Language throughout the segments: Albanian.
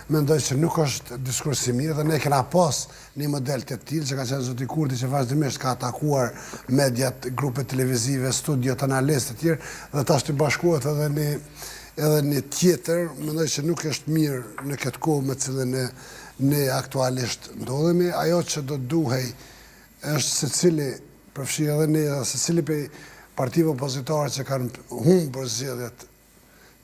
mendoj se nuk është diskurs i mirë dhe ne kena pas një model të tillë që ka qenë zoti Kurti që vazhdimisht ka atakuar mediat, grupet televizive, studiot, analistë të tjerë dhe tash t'i bashkohet edhe një edhe një tjetër, mendoj se nuk është mirë në këtë kohë me cilën ne ne aktualisht ndodhemi. Ajo që do të duhej është secili, përfshi edhe ne dhe secili prej partive opozitare që kanë humbur zgjedhjet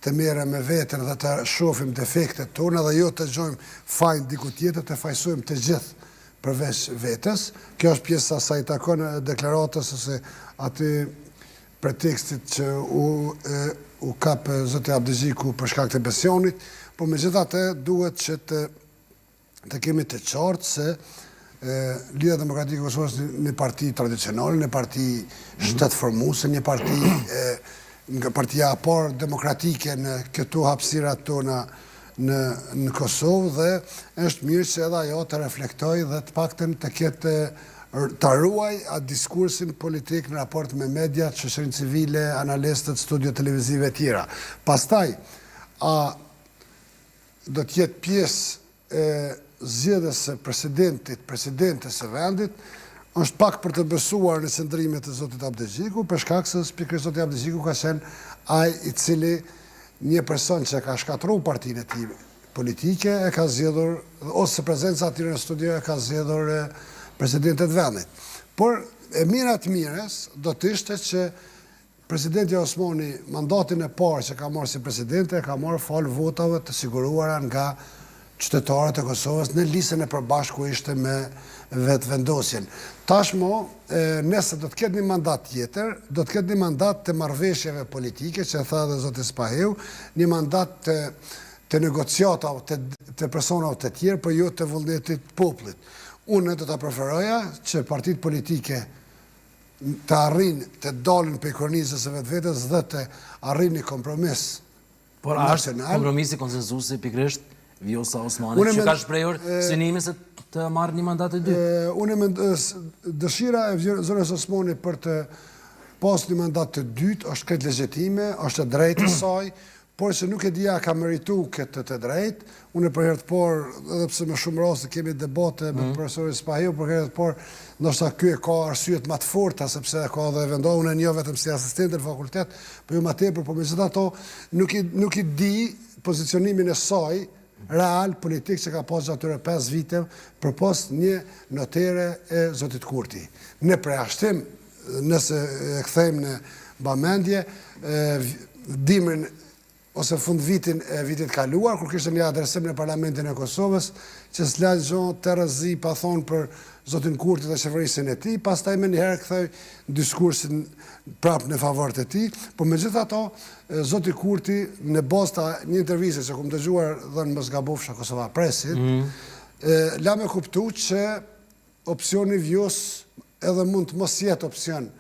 të merren me veten dhe të shohim defektet tona dhe jo të gjojmë fajin diku tjetër, të fajsojmë të gjithë përveç vetes. Kjo është pjesa sa i takon deklaratës ose aty pretekstit që u u kap zoti Abdixhiku për shkak të Besianit, por megjithatë duhet që të të kemi të qartë se Lidhja Demokratike e Kosovës është një parti tradicionale, një parti shtetformuese, një parti nga partia e parë demokratike në këto hapësirat tona në në Kosovë dhe është mirë që edhe ajo të reflektojë dhe të paktën të ketë ta ruaj atë diskursin politik në raport me mediat, shoqërinë civile, analistët, studiot televizive e tjera. Pastaj, a do të jetë pjesë e zgjedhjes së presidentit, presidentes së vendit, është pak për të besuar në qëndrimet e zotit Abdixhiku, për shkak se pikërisht zoti Abdixhiku ka qenë ai i cili një person që e ka shkatërruar partinë e tij politike e ka zgjedhur ose prezenca e tij në studio e ka zgjedhur presidente të vendit. Por e mira të mirës do të ishte që Presidentja Osmani mandatin e parë që ka marrë si presidente e ka marrë falë votave të siguruara nga qytetarët e Kosovës në listën e përbashkët ku ishte me Vetëvendosjen. Tashmë, nëse do të ketë një mandat tjetër, do të ketë një mandat të marrëveshjeve politike, që e tha edhe zoti Spahiu, një mandat të të negociatave të të personave të tjerë, por jo të vullnetit të popullit. Unë do ta preferoja që partitë politike të arrijnë të dalin prej kornizës së vetvetes dhe të arrijnë një kompromis Por a është kompromisi konsensusi pikërisht Vjosa Osmani që ka shprehur synimin se të marrë një mandat të dytë? Unë mend dëshira e zonjës Osmani për të pas një mandat të dytë është krejt legjitime, është e drejtë e saj, Por që nuk e di a ka meritu këtë të drejtë, unë për herë të parë, edhe pse me shumë raste kemi debate me mm. profesorin Spahiu, për herë të parë, ndoshta ky e ka arsyet më të forta, sepse e ka dhe vendohur, unë e njoh vetëm si asistent në fakultet, po jo më tepër, po megjithatë nuk i nuk i di pozicionimin e saj real politik që ka pas gjatë atyre 5 viteve, përpos një notere e zotit Kurti. Në përjashtim Nëse e kthejmë në mbamendje, dimrin ose fund vitin e vitit kaluar, kur kishte një adresim në Parlamentin e Kosovës, që s'la gjo terezi pa thonë për zotin Kurti dhe qeverisjen e tij, pastaj menjëherë ktheu diskursin prapë në favor të tij, po megjithatë, zoti Kurti në bazë të një interviste që kom dëgjuar dhe në mos gabofsha Kosova Pressit, mm. la me kuptu që Opsioni Vjosë edhe mund të mos jetë opsion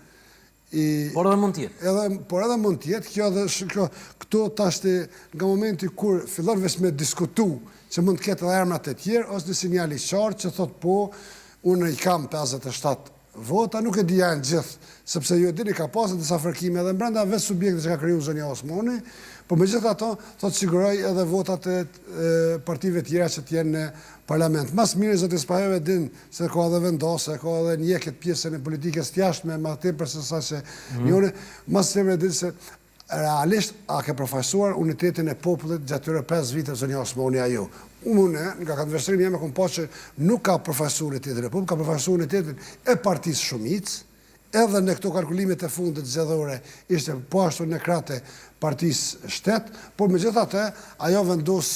i Por edhe mund të jetë. Edhe por edhe mund të jetë, kjo edhe kjo këto tashti nga momenti kur fillon veç me diskutu që mund të ketë edhe emra të tjerë, është një sinjal i qartë që thotë po, unë i kam 57 vota, nuk e di a janë gjithë, sepse ju e dini ka pasur disa fërkime edhe brenda vetë subjektit që ka kriju zonja Osmani, po megjithatë thotë siguroj edhe votat e partive tjera që të jenë në Parlament. Ma së miri zoti Spahiu e din se ka edhe vendase, ka edhe ndjek këtë pjesën e politikës të jashtme ma tepër se sa që mm. njëri, ma së miri e din se realisht a ke përfaqësuar unitetin e popullit gjatë këtyre 5 viteve zonja Osmani a jo. Unë, nga këndvështrimi jem e kom pa që nuk ka përfaqësuar unitetin e popullit, ka përfaqësuar unitetin e partisë shumicë, Edhe në këto kalkulimet e fundit zgjedhore ishte po ashtu në krah të partisë shtet, por megjithatë ajo vendos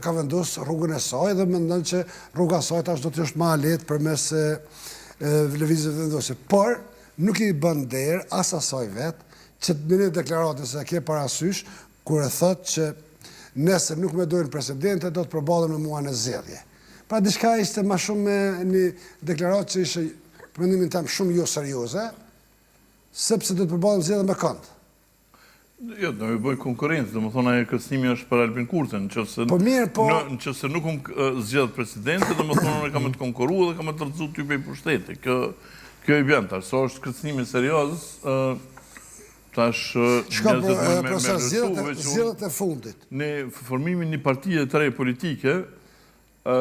ka vendos rrugën e saj dhe mendon që rruga e saj tash do të është ma e lehtë përmes Lëvizjes Vetëvendosje. Por nuk i bën nder as asaj vet që në një deklaratë nëse e ke parasysh kur e thotë që nëse nuk më dojnë presidente do të përballen me mua në zgjedhje. Pra diçka ishte ma shumë me një deklaratë që ishte për mendimin tem shumë jo serioze, sepse do të përballen në zgjedhje me kënd. Jo, do i bëj konkurrencë, domethënë ajo kërcënimi është për Albin Kurtin, në qoftë se Po mirë, po në qoftë se nuk më zgjedh presidente, domethënë unë kam me të konkurru dhe kam me të rrëzu ty prej pushtetit. Kjo kjo i bjen tash, sa është kërcënimi serioz, ë. Tash njerëzit me me vlerësu veç unë. Zgjedhjet e fundit. Në formimin një partie të re politike ë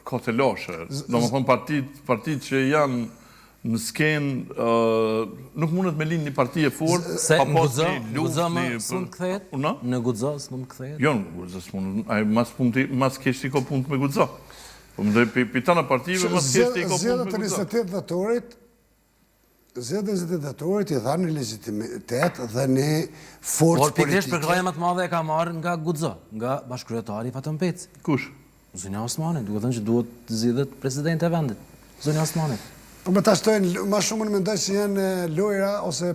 ka telashe. Domethënë partitë partitë që janë në skenë ë nuk mundet me lind një parti e fortë pa pas një luftë një s'mund të kthehet? Në Guxo s'mund të kthehet? Jo, në Guxo s'mund, ai mas punti mas keqti ka punë me Guxo. Po mendoj pi pi tana partive mas keqti ka punë me Guxo. Zgjedhjet e 28 dhjetorit Zgjedhjet e 28 dhjetorit i dhanë një legjitimitet dhe një forcë politike. Por pikërisht përkrahje më të madhe e ka marrë nga Guxo, nga bashkëkryetari Faton Peci. Kush? Zonja Osmani, duke thënë që duhet të zgjidhet presidente e vendit. Zonja Osmani. Po më tash ma shumë unë mendoj se janë lojra ose.